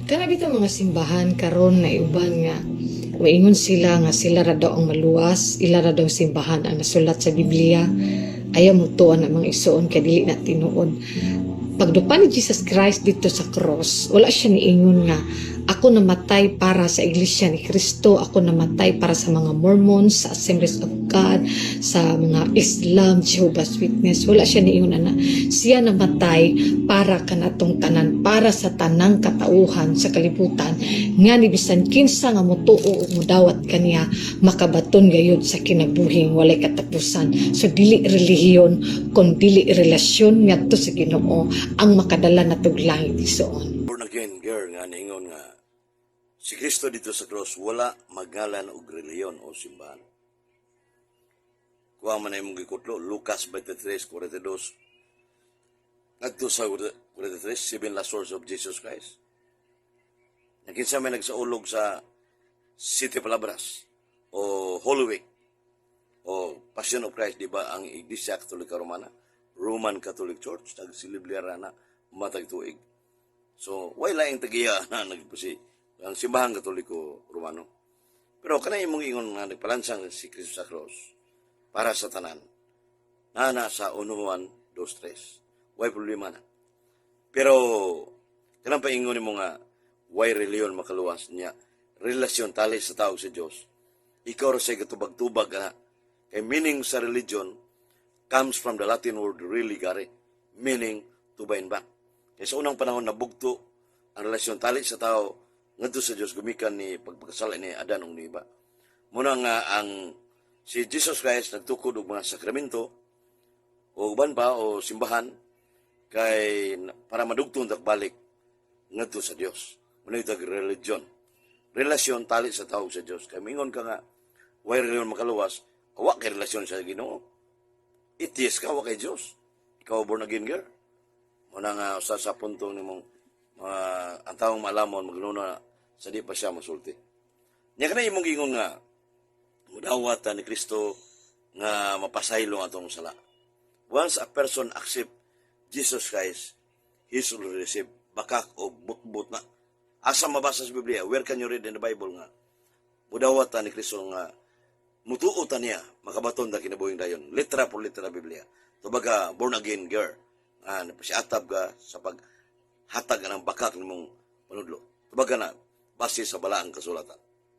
Kana bitaw mga simbahan karon na uban nga maingon sila nga sila ra daw ang maluwas, ila ra daw simbahan ang nasulat sa Biblia. Ayaw mo tuon ang mga igsuon kay dili na tinuod. Pagdupa ni Jesus Christ dito sa cross, wala siya niingon nga ako namatay para sa Iglesia ni Cristo, ako namatay para sa mga Mormons, sa Assemblies of God, sa mga Islam, Jehovah's Witness. Wala siya niingon ana. Siya namatay para kanatong tanan, para sa tanang katauhan sa kalibutan, nga ni bisan kinsa nga motuo ug modawat kaniya, makabaton gayud sa kinabuhing walay katapusan. So dili relihiyon kon dili relasyon ngadto sa Ginoo ang makadala natog langit, igsuon. Born again girl nga niingon nga si Kristo dito sa cross wala magalan og relihiyon o simbahan. Kuha man na imong gikutlo, Lucas 23:42 ngadto sa 43, seven last words of Jesus Christ. Nakinsa may nagsaulog sa Siete Palabras o Holy Week o Passion of Christ, di ba ang Iglesia Katolika Romana, Roman Catholic Church, nagsiliblir na matag tuig. So, way laing tagiya na nagpasi ang Simbahan Katoliko Romano. Pero kanay imong ingon nga nagpalansang si Kristo sa cross para sa tanan. Na sa 1 Juan 2:3. Way problema na. Pero kanang paingon nimo nga way reliyon makaluwas niya, relasyon tali sa tao sa Dios. Ikaw ra say gatubag-tubag ana. Kay meaning sa religion comes from the Latin word religare, meaning to bind back. Kay sa unang panahon nabugto ang relasyon tali sa tao ngadto sa Dios gumikan ni pagpakasala ni Adan ug ni Eva. Muna nga ang si Jesus Christ nagtukod og mga sakramento o uban pa o simbahan kay para madugtong balik ngadto sa Dios. Muna itag religion. Relasyon tali sa tao sa Dios. Kay mingon ka nga way reliyon makaluwas, wa kay relasyon sa Ginoo. Atheist ka, wa kay Dios. Ikaw, born again girl. Muna nga usa sa punto nimong mga ang taong maalamon magnuna sa di pa siya masulti. Nya kana imong gingon nga mudawat ta ni Kristo nga mapasaylo ang atong sala. Once a person accept Jesus Christ, he should receive bakak o butbut na. Asa mabasa sa Biblia? Where can you read in the Bible nga mudawat ta ni Kristo nga mutuo ta niya makabaton ta kinabuhing dayon? Litra por litra Biblia. Tubaga, born again girl. Nga napasiatab ka sa paghatag ng bakak nimong panudlo. Tubaga na base sa balaang kasulatan.